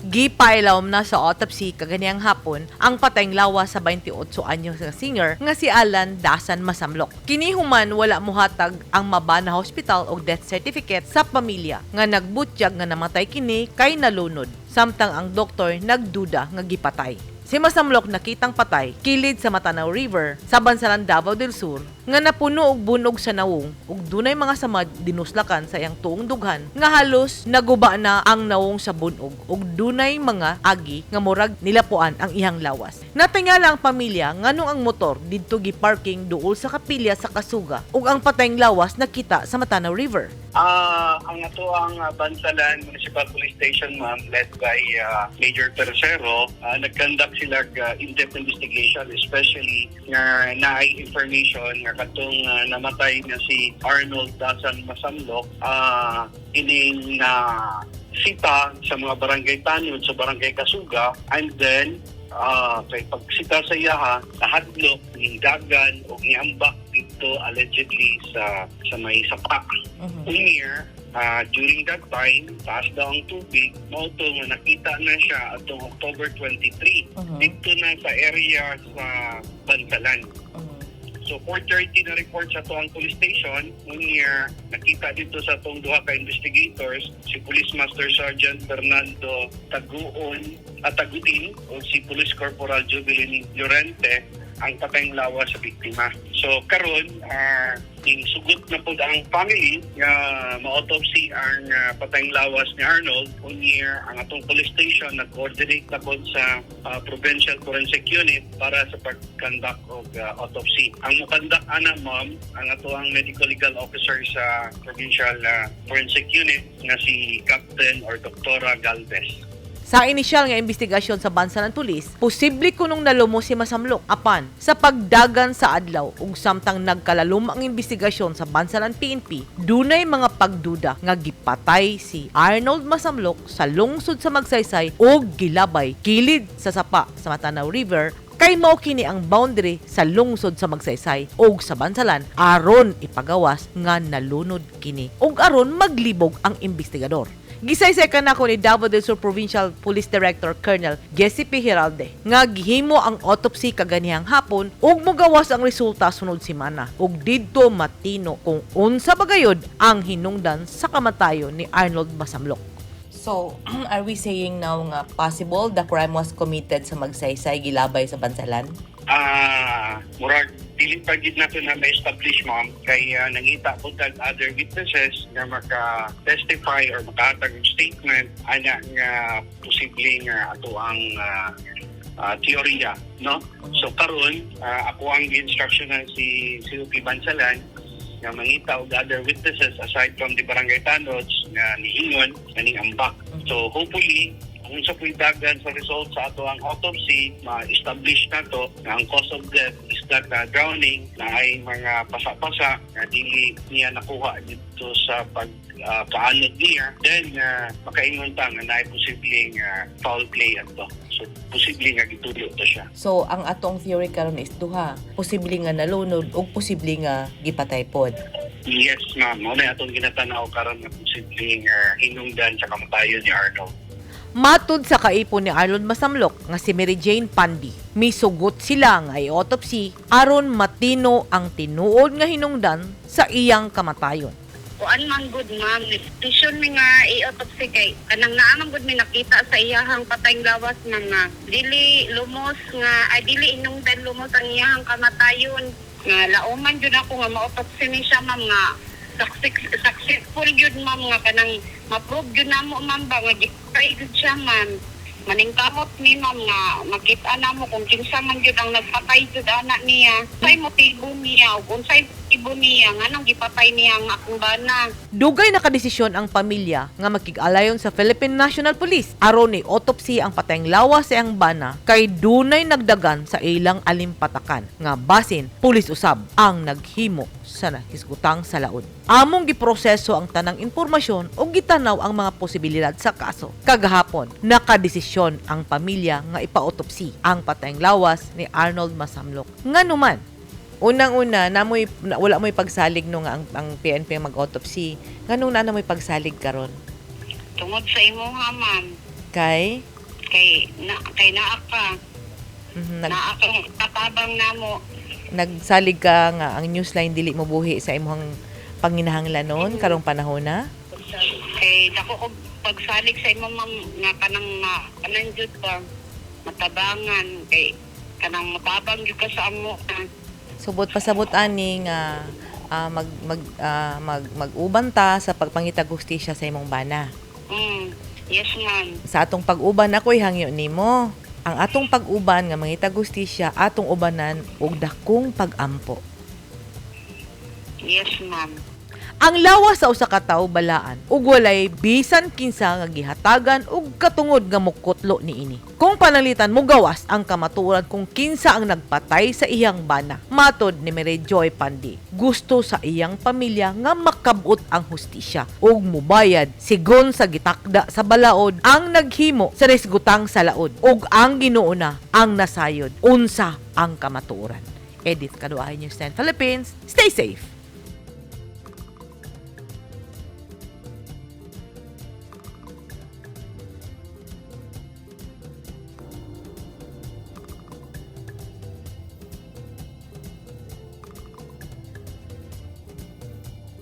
Gipailawom na sa autopsy kaganihang hapon ang patayng lawas sa 28 anyos nga singer nga si Alan Dasan Masamlok. Kini human wala mohatag ang Mabana Hospital og death certificate sa pamilya nga nagbutyag nga namatay kini kay nalunod, samtang ang doktor nagduda nga gipatay. Si Masamlok nakitang patay kilid sa Matanao River sa Bansalan, Davao del Sur, nga napuno og bunog sa nawong ug dunay mga samad dinuslakan sa iyang tuong dughan nga halos naguba na ang nawong sa bunog ug dunay mga agi nga murag nilapuan ang iyang lawas. Natingala ang pamilya nganong ang motor didto giparking duol sa kapilya sa Kasuga ug ang patayng lawas nakita sa Matanao River. Ang atoang Bansalan Municipal Police Station, ma'am, led by Major Tercero, nag-conduct sila in-depth investigation, especially nga naay information nga katong namatay nga si Arnold Dasan Masamlok, ining na sita sa mga barangay tanod sa Barangay Kasuga, and then kay pagsita sa iyaha, nahadlok ning dagan o niambak dito allegedly sa may sapa. Unya, during that time, taas daw ang tubig, mao to nga nakita na siya atong October 23 dito na sa area sa Bansalan. So 4:30 na report sa atoang police station. Unya, nakita dito sa atong duha ka investigators, si Police Master Sergeant Fernando Taguon at Tagutin o si Police Corporal Jubilin Llorente ang patayng lawas sa biktima. So karon, ing sugot na pud ang family nga ma-autopsy ang patayng lawas ni Arnold. Unya, ang atong police station nag-coordinate na pod sa Provincial Forensic Unit para sa pag-conduct og autopsy. Ang mo-conduct ana, ma'am, ang atoang medical legal officer sa Provincial Forensic Unit nga si Captain or Doktora Galvez. Sa inisyal nga investigasyon sa Bansalan Police, posible kunong nalumos si Masamlok, apan sa pagdagan sa adlaw ug samtang nagkalalom ang investigasyon sa Bansalan PNP, dunay mga pagduda nga gipatay si Arnold Masamlok sa lungsod sa Magsaysay ug gilabay kilid sa sapa sa Matanao River kay mao kini ang boundary sa lungsod sa Magsaysay ug sa Bansalan, aron ipagawas nga nalunod kini ug aron maglibog ang investigador. Gisaysay kanako ni Davao del Sur Provincial Police Director Colonel Jesse P. Giralde nga gihimo ang autopsy kaganihang hapon ug mogawas ang resulta sunod semana ug didto matino kung unsa ba gayud ang hinungdan sa kamatayon ni Arnold Masamlok. So, are we saying now nga possible the crime was committed sa Magsaysay, gilabay sa Bansalan? Murag dili pa gid nato na ma-establish, ma'am, kay nangita po tag other witnesses nga maka-testify or makahatag og statement ana nga posible nga ato ang teorya, no? So karon, ako ang gi-instruction na si COP Bansalan nga mangita og other witnesses aside from the barangay tanods nga niingon nga ning ambak. So hopefully, kung sa dagan sa result sa ato ang autopsy, ma-establish na to nga ang cause of death is that drowning na ay mga pasa-pasa nga dili niya nakuha dito sa pag kaanod niya, then makaingon ta nga naay posibleng foul play ato. So posible nga gitulo to siya. So, ang atong theory karon is duha. Posible nga nalunod ug posible nga gipatay pod. Yes, ma'am. Mao na atong ginatanaw karon nga posibleng hinungdan sa kamatayon ni Arnold. Matud sa kaipon ni Arnold Masamlok nga si Mary Jane Pandi, misugot sila nga i-autopsy aron matino ang tinuod nga hinungdan sa iyang kamatayon. Kuan man gud, ma'am, decision mi nga i-autopsy kay kanang naa man gud mi nakita sa iyahang patayng lawas, ma'am, nga dili lumos nga ay dili inungdan lumos ang iyahang kamatayon, nga lauman jud ako nga ma-autopsy ni siya, ma'am, nga successful jud, ma'am, nga kanang ma-prove jud namo, ma'am, ba nga gipatay jud siya, ma'am. Maningkamot mi, ma'am, nga makita namo kung kinsa man jud ang nagpatay jud ana niya, unsay motibo niya ug unsay motibo niya nganong gipatay niya ang akong bana. Dugay nakadesisyon ang pamilya nga makig-alayon sa Philippine National Police aron ni autopsy ang patayng lawas sa iyang bana kay dunay nagdagan sa ilang alimpatakan nga basin pulis usab ang naghimo sa nahisgutang salaud. Among giproseso ang tanang impormasyon ug gitanaw ang mga posibilidad sa kaso. Kagahapon, nakadesisyon ang pamilya nga ipa-autopsy ang patayng lawas ni Arnold Masamlok. Nganuman, unang-una, wala mo'y pagsalig no nga ang PNP ang mag-autopsy. Nganong naa mo'y pagsalig karon? Tungod sa imuha, ma'am. Kay? Kay naa ka. Naa ka katabang namo. Nagsalig ka nga ang Newsline dili mo buhi sa imong panginahanglanon karong panahon na. Kay dako og pagsalig sa imo, ma'am, nga kanang ma kanang jud ba matabangan kay kanang matabang jud ka sa amo. Ah. Subot pasabot ani nga mag mag mag mag-uban ta sa pagpangitag hustisya sa imong bana. Yes, ma'am. Sa atong pag-uban, ako'y hangyo nimo. Ang atong pag-uban nga mangitag hustisya, atong ubanan og dakong pag-ampo. Yes, ma'am. Ang lawas sa usa ka tawo balaan ug walay bisan kinsa nga gihatagan og katungod nga mokutlo niini. Kung pananglitan mogawas ang kamatuoran kung kinsa ang nagpatay sa iyang bana. Matod ni Mary Joy Pandi, gusto sa iyang pamilya nga makabot ang hustisya ug mubayad sigon sa gitakda sa balaod ang naghimo sa risgutang sa laod ug ang Ginoo na ang nasayod unsa ang kamatuoran. Edith Kaduahay, News 10 Philippines. Stay safe.